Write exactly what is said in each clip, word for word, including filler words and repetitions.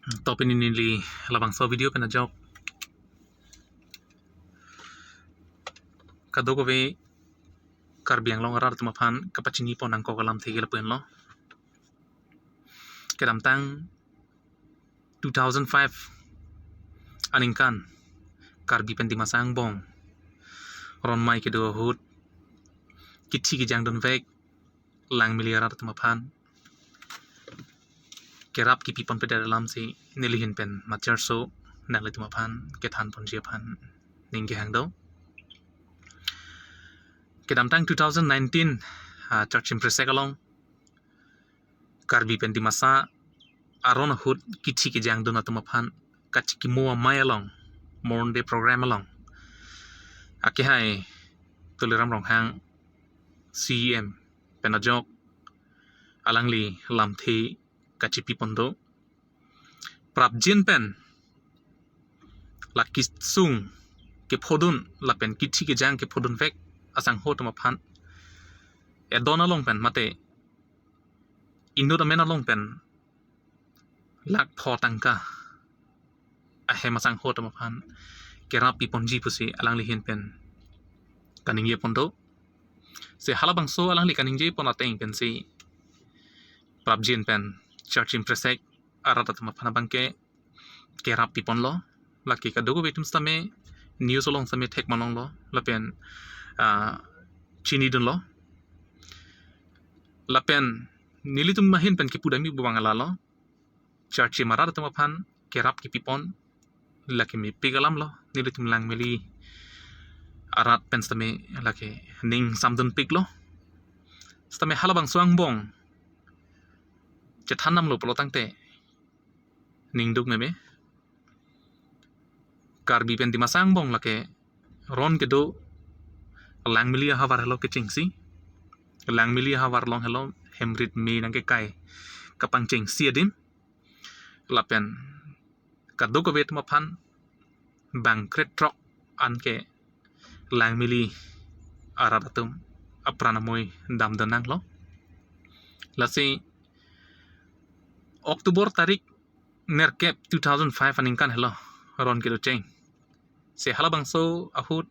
To pini neli labangso video pen ajok kadokave Karbi Anglong arat atum aphan kapachini pon nangkok alamthe ke lapu-an lo. Kedamtang two thousand five aningkan Karbi pen Dimasa angbong ronmai kedo ahut kithi kejang dunvek Langmili arat atum aphan kerap kipi ponpedet alam si neli ahin pen macherso nanglitum aphan kethan ponji aphan ning kehang do. Kedamtang two thousand nineteen, ah, Charchim Presek along Karbi pen Dimasa aron ahut kithi kejang dun atum aphan kachikimo amei along, Morning Day program along, akehai Tuliram Ronghang C E M pen ajok alangli lamthe kachipi pon do. Prapjin pen la kisung kephodun lapen kithi kejang kephodunvek asangho atum aphan edon along pen mate inut amen along pen lakh pho tangka ahem asangho atum aphan kerap pi ponji pusi alangli ahin pen kaningje pon do. Si halabangso alangli kaningje pon ateng pensi prapjin pen Charchim Presek arat atum aphan abangke kerap pi ponlo. Lake kadokave atum sitame news along sitame thek malonglo lapen, ah, chinidunlo. Lapen nelitum ahin pen kipu damji abang la lo. Charchim arat atum aphan kerap kipi pon lake mepik alam lo, nelitum Langmili arat pen sitame lake ning samdunpiklo. Sitame halabangso angbong chethan damlo pulo tangte ning duk meme. Karbi pen Dimasa angbong lake ron kedo Langmili ahavar helo kechengsi. Langmili ahavar along helo hemrit me nangkekai kapangchengsi adim. Lapen kadokave atum aphan bang krethrok anke Langmili arat atum apran amoi damdun nanglo. Lasi October tarik nerkep two thousand five aningkan helo ron kedo cheng. Si halabangso ahut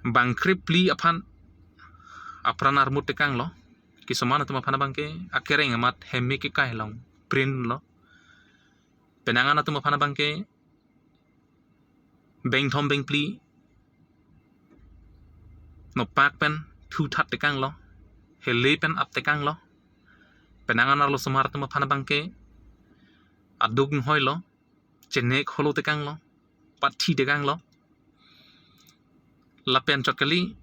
bang krephli aphan apran armut tekanglo. Kisuman atum aphan abangke akereng amat hemme kekai along print lo. Penang an atum aphan abangke bengthom bengphli nopak pen thuthat tekanglo, hele pen ap tekanglo. Penang an arlosomar atum aphan abangke aduk inghoilo, chenek holo tekanglo, pathi tekanglo. Lapen chot kali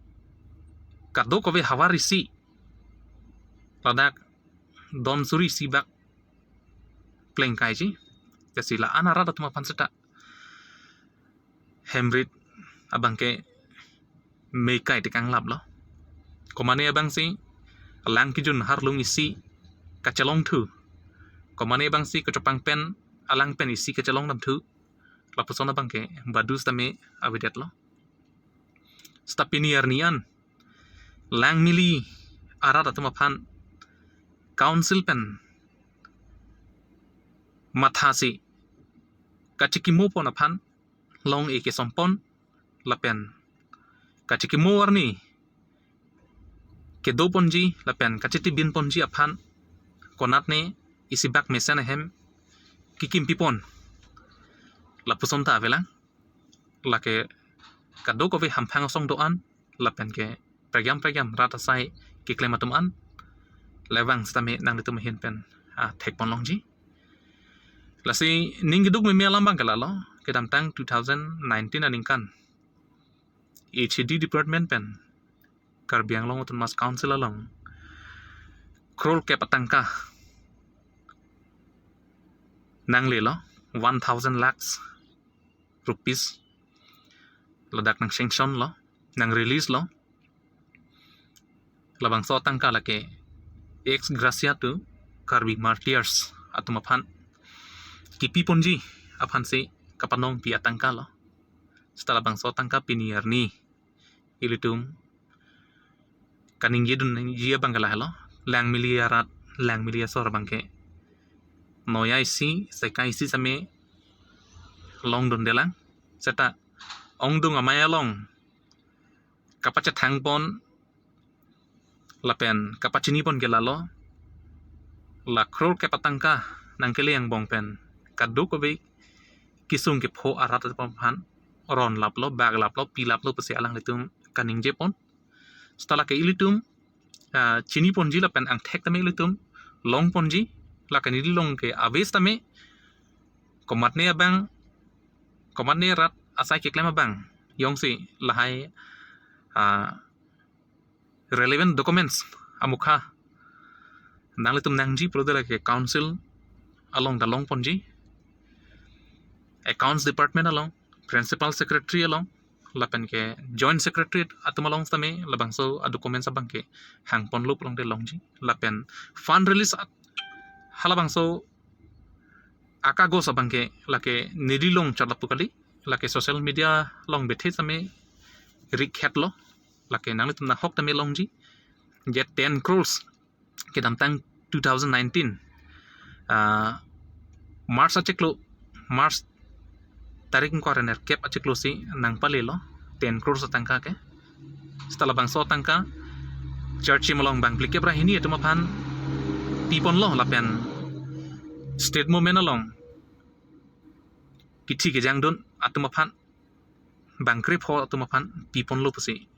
kadokave havar isi ladak don suri isi bak plengkaiji. Jasi la-an arat atum aphan seta hemrit abangke mekai tekang laplo. Komane abangsi alang kejun harlung isi kachelongthu. Komane abangsi kachopang pen alang pen isi kachelong damthu. Lapuson abangke badu sitame avedetlo. Seta pini arni an Langmili arat atum aphan council pen mathasi kachikimo pon aphan long-e kesom pon lapen kachikimo arni kedo ponji lapen kachetibin ponji aphan konatne isi bak mesen ahem kikimpi pon lapuson ta avelang. Lake kadokave hamphang asong do-an lapen ke pregiam pregiam rat asai keklem atum an le vang sitame nanglitum ahin pen, ah, thek pon longji. Lasi ning keduk meme alam abangke lalo, kedamtang two thousand nineteen aningkan H A D department pen Karbi Anglong Autonomous Council along crore kep atangka nanglelo, one thousand lakhs rupees ladak nang sanction lo, nang release lo. Labangso atangka lake ex gratia to Karbi martyrs atum aphan kipi ponji aphansi kapanongpi atangka lo. Seta labangso atangka pini arni ilitum kaningjidunji abangke lahelo, Langmili arat, Langmili asor abangke noya isi, seka isi sitame longdundelang. Seta ongdung amei along kapachethangpon lapen kapachinipon ke lalo, la crore kep atangka nangkele angbong pen kadokave kesung kepho arat atum aphan ronlaplo, baklaplo, pilaplo pusi alanglitum kaningjepon. Seta lake ilitum ah, chiniponji lapen angthek tame ilitum longponji, lake neli long ke aves tame komatne abang, komatne rat asai keklem abang jongsi lahai ah, relevant documents amukha nanglitum nangji pulote lake council along ta longponji, accounts department along, principal secretary along, lapen ke joint secretary atum along sitame labangso a-documents abang ke hangponlo pulote longji, lapen fund release at-, halabangso akagos abang ke lake neli longchot lapu kali, lake social media along bethe sitame rikhetlo, lake nanglitum nahok tame longji, je ten crores kedamtang two thousand nineteen ah, March achiklo, March tarik ingkoi ra nerkep achiklo si nangpalelo ten crores atangka ke. Seta labangso atangka church along bang phlikep ra hini atum aphan piponlo lapen state movement along kithi kejangdun atum aphan, bang krepho atum aphan piponlo pusi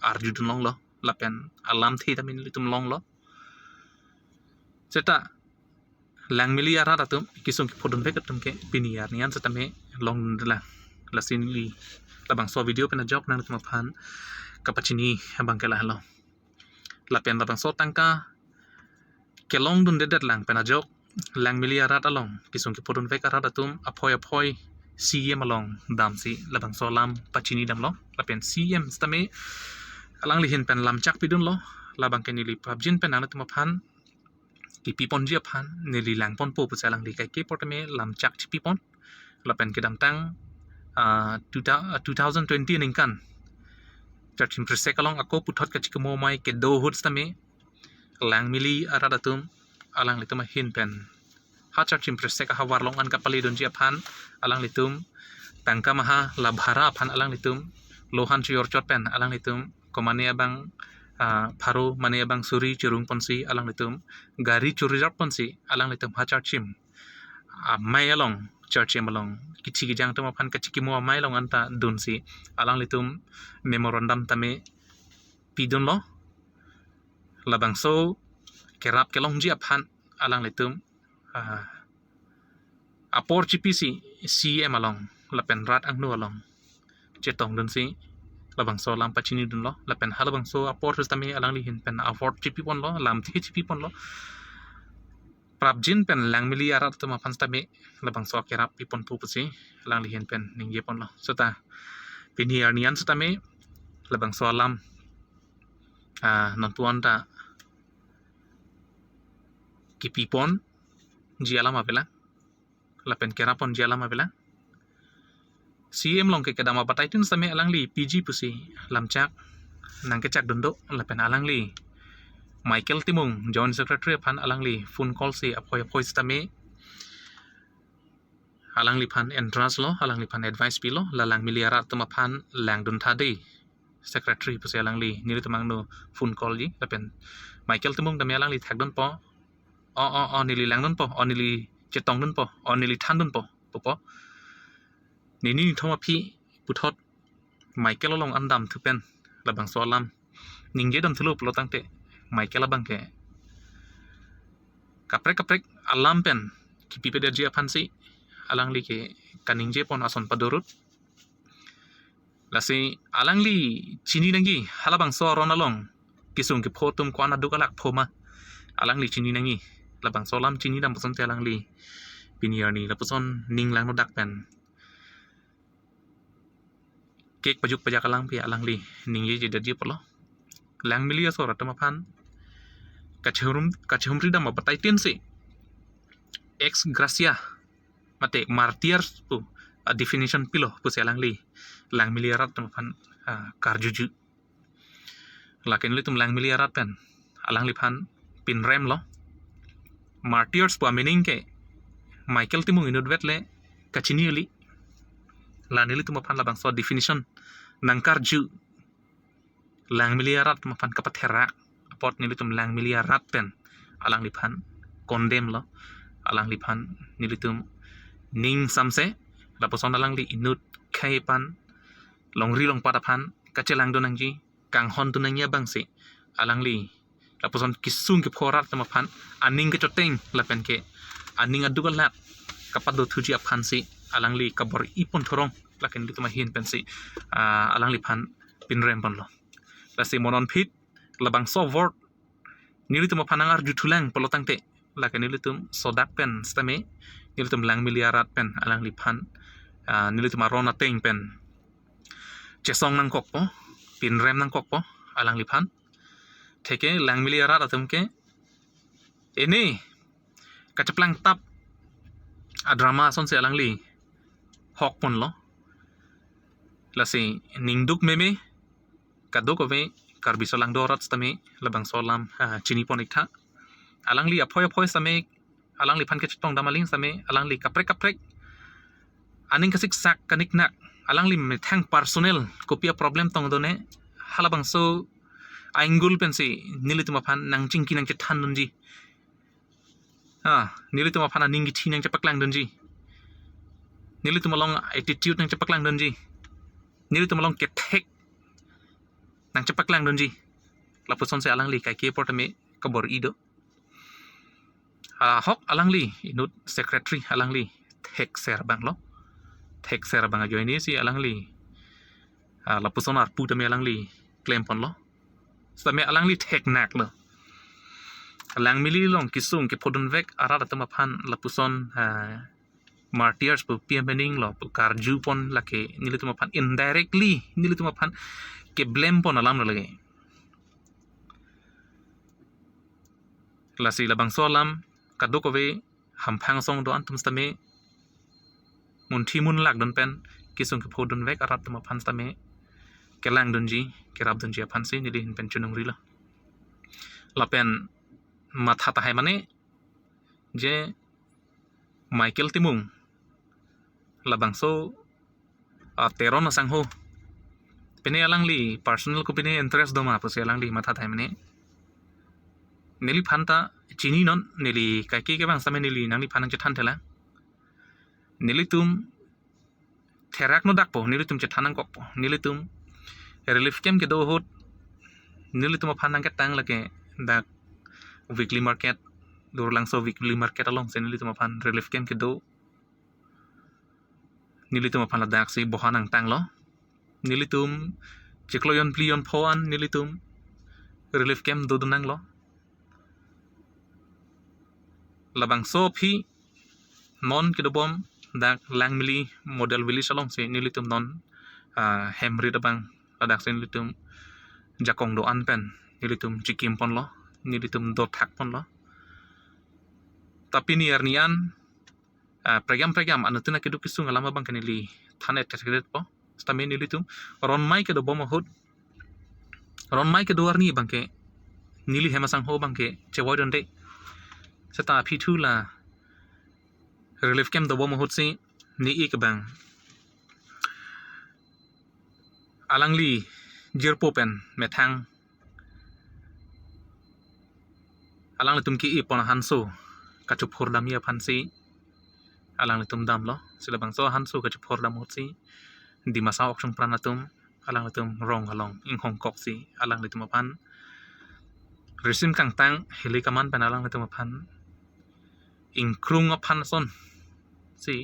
arjudun longlo lapen alamthe tame ilitum longlo. Seta Langmili arat atum kesung kephodunvek atum ke pini arni an setame longdunlang. Lasi neli labangso video pen ajok nangtum aphan kapachini abang ke lahelo. Lapen labangso atangka kelongdundedetlang pen ajok Langmili arat along kesung kephodunvek arat atum aphoi aphoi C E M along damsi labangso alam pachinidamlo. Lapen C E M sitame alangli ahin pen lamchak pidunlo, labang ke neli prapjin pen nangtum aphan kipiponji aphan neli langponpo pusi alangli kaike apor tame lamchak chipipon. Lapen kedamtang ah, two thou-, ah, two thousand twenty aningkan Charchim Presek along ako puthot kachikimo amei kedo ahut sitame Langmili arat atum alanglitum ahin pen, ha Charchim Presek ahavar along an kapaledunji aphan alanglitum tangka maha la bhara aphan alanglitum lohan chojorchot pen alanglitum komane abang ah, pharo mane abang suri chirungponsi alanglitum gari choreserve ponsi alanglitum ha Charchim amei along, Charchim along kithi kejang atum aphan kachikimo amei along anta dunsi alanglitum memorandum tame pidunlo. Labangso kerap kelongji aphan alanglitum ah, apor chipisi C E M along lapen rat angno along chetongdunsi labangso alam pachinidunlo. Lapen halabangso apor sitame alangli ahin pen award chipiponlo, lamthe chipiponlo. Prapjin pen Langmili arat atum aphan sitame labangso akerap piponpo pusi alangli ahin pen ningjeponlo. Seta pini arni an sitame labangso alam ah, nonpu anta kipiponji alam avelang lapen kerapponji alam avelang. C E M along ke kedam abataitin sitame alangli piji pusi lamchak nangkechakdun do, lapen alangli Michael Timung, Joint Secretary aphan alangli phone call si aphoi aphoi sitame alangliphan entrust lo, alangliphan advice pilo, la Langmili arat atum aphan langdun tha dei, Secretary pusi alangli nelitum angno phone call ji, lapen Michael Timung tame alangli thakdunpo, o o o neli langdunpo, o neli chetongdunpo, o neli thandunpo pupo. Nini nithom aphi puthot Michael along an damthu pen labangso alam ningjedamthulo pulo tangte Michael abang ke kaprek kaprek alam pen kipipedetji aphansi alangli ke kaningjepon ason padorut. Lasi alangli chini nangji halabangso aron along kesung kepho atum ko-an aduk alak pho ma, alangli chini nangji. Labangso alam chinidam puson te alangli pini arni lapuson ning langnodak pen kek pajuk pajak alam pi alangli ningjejedetji pulo. Langmili asor atum aphan kachehum, kachehumridam abataitin si ex gratia mate martyrs pu a-definition pilo pusi alangli Langmili arat atum aphan ah, karjuju. Lake nelitum Langmili arat pen alangliphan pinremlo. Martyrs pu a-meaning ke Michael Timung inutvet le kachini kali. La nelitum aphan labangso definition nangkarju, Langmili arat atum aphan kapatherak apot nelitum Langmili arat pen alangliphan condemn lo, alangliphan nelitum ning samse, lapuson alangli inut khei aphan, longri longpat aphan kachelangdun nangji, kanghon dun nangji abangsi alangli lapuson kesung kepho arat atum aphan aning kechoteng lapen ke aning aduk alak kapado thuji aphansi alangli kabor-i pon thorong, lake nelitum ahin pensi, ah, alangliphan pinrem ponlo. Lasi mo non phit labangso word nelitum aphan nangarju thulang pulo tangte, lake nelitum sodak pen sitame, nelitum Langmili arat pen alangliphan, ah, nelitum aron ateng pen chesong nangkokpo, pinrem nangkokpo alangliphan. Theke Langmili arat atum ke ini kacheplang tap adrama asonsi alangli hok ponlo. Lasi ningduk meme kadokave Karbi solangdo arat sitame labangso alam, ah, chini pon iktha. Alangli aphoi aphoi sitame, alangliphan kachetongdam aling sitame, alangli kaprek kaprek aning kasiksak kaniknak, alangli methang personal kopi a-problem tongdone, halabangso angle pensi nelitum aphan nangchingki nangchethandunji. Ah, nelitum aphan aning kithi nangchepaklangdunji. Nelitum along attitude nangchepaklangdunji. Nelitum along kethek nangchepaklangdunji. Lapusonsi alangli kaike apor tame kabor-i do. Ahok alangli inut secretary alangli thekser abang lo. Thekser abang ajoinesi alangli, ah, lapuson arpu tame alangli klem ponlo. Sitame alangli theknak lo. Langmili along kesung kephodunvek arat atum aphan lapuson, ah, martyrs pu pi amening lo pu karju pon lake nelitum aphan indirectly nelitum aphan ke-blame pon alam lo lake. Lasi labangso alam kadokave hamphang asong do-an atum sitame munthi munlak dun pen kesung kephodunvek arat atum aphan sitame kelangdunji, kerapdunji aphansi neli ahin pen chonungrilo. Lapen matha tahai mane je Michael Timung labangso, ah, Teron asangho pine alangli personal kopine interest doma pusi alangli matha tahai mane. Neliphan ta chininon, neli kaike kevang sitame neli nangliphan nangchethan thelang. Nelitum therak no dakpo, nelitum chethan nangkokpo. Nelitum relief camp kedo ahut nelitum aphan nangketang lake dak weekly market, Durlangso weekly market alongsi nelitum aphan relief camp kedo. Nelitum aphan ladaksi boha nangtanglo. Nelitum chiklo jon phli jon pho an nelitum relief camp dodun nanglo. Labangso aphi non kedobom dak Langmili model village alongsi nelitum non, ah, hem rit abang ladaksi nelitum jakong do-an pen nelitum chikim ponlo, nelitum dothak ponlo. Tapi ni arni an, ah, pregam pregam anuttin akeduk kesung alam abangke neli than-et thekthe po. Sitame nelitum ronmai kedobom ahut, ronmai kedo arni abangke neli hem asangho abangke chevoidunde. Seta aphi thu la relief camp dobom ahutsi ne-ik abang alangli jirpo pen methang alanglitum ke-e pon ahanso kachophur damji aphansi alanglitum damlo. Si labangso ahanso kachophur dam ahutsi Dimasa oksong pran atum alanglitum rong along inghongkoksi alanglitum aphan risim kangtang hili kaman pen alanglitum aphan ingkrung aphan asonsi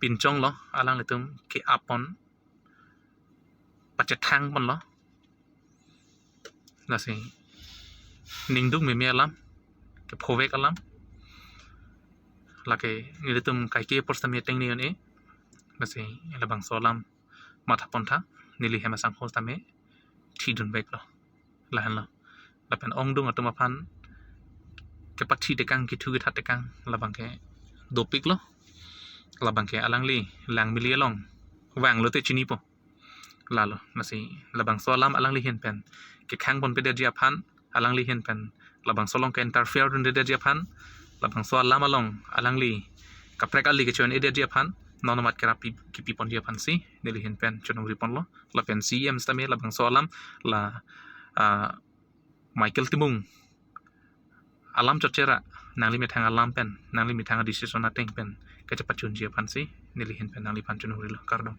pinchonglo, alanglitum ke-ap pon pachethang ponlo. Lasi ningduk meme alam, kephovek alam, lake nelitum kaike apor sitame tengne un-e. Lasi labangso alam matha pontha, neli hem asangho sitame thidunveklo. Lahenlo. Lapen ongdung atum aphan kepathi tekang, kethu kethat tekang labangke dopiklo. Labangke alangli Langmili along vanglote chinipo. Lalo, lasi labangso alam alangli ahin pen kekhang ponpedetji aphan, alangli ahin pen labangso along ke-interfere dunpedetji aphan, labangso alam along alangli kaprek ali kecho-en-edetji aphan, non amat kerap pi- kipi ponji aphansi neli ahin pen chonghongri ponlo. Lapen C E M sitame labangso alam la ah, Michael Timung alam chotchera, nangli methang alam pen, nangli methang a-decision ateng pen kachepachunji aphansi neli ahin pen nangliphan chonghongrilo, kardom.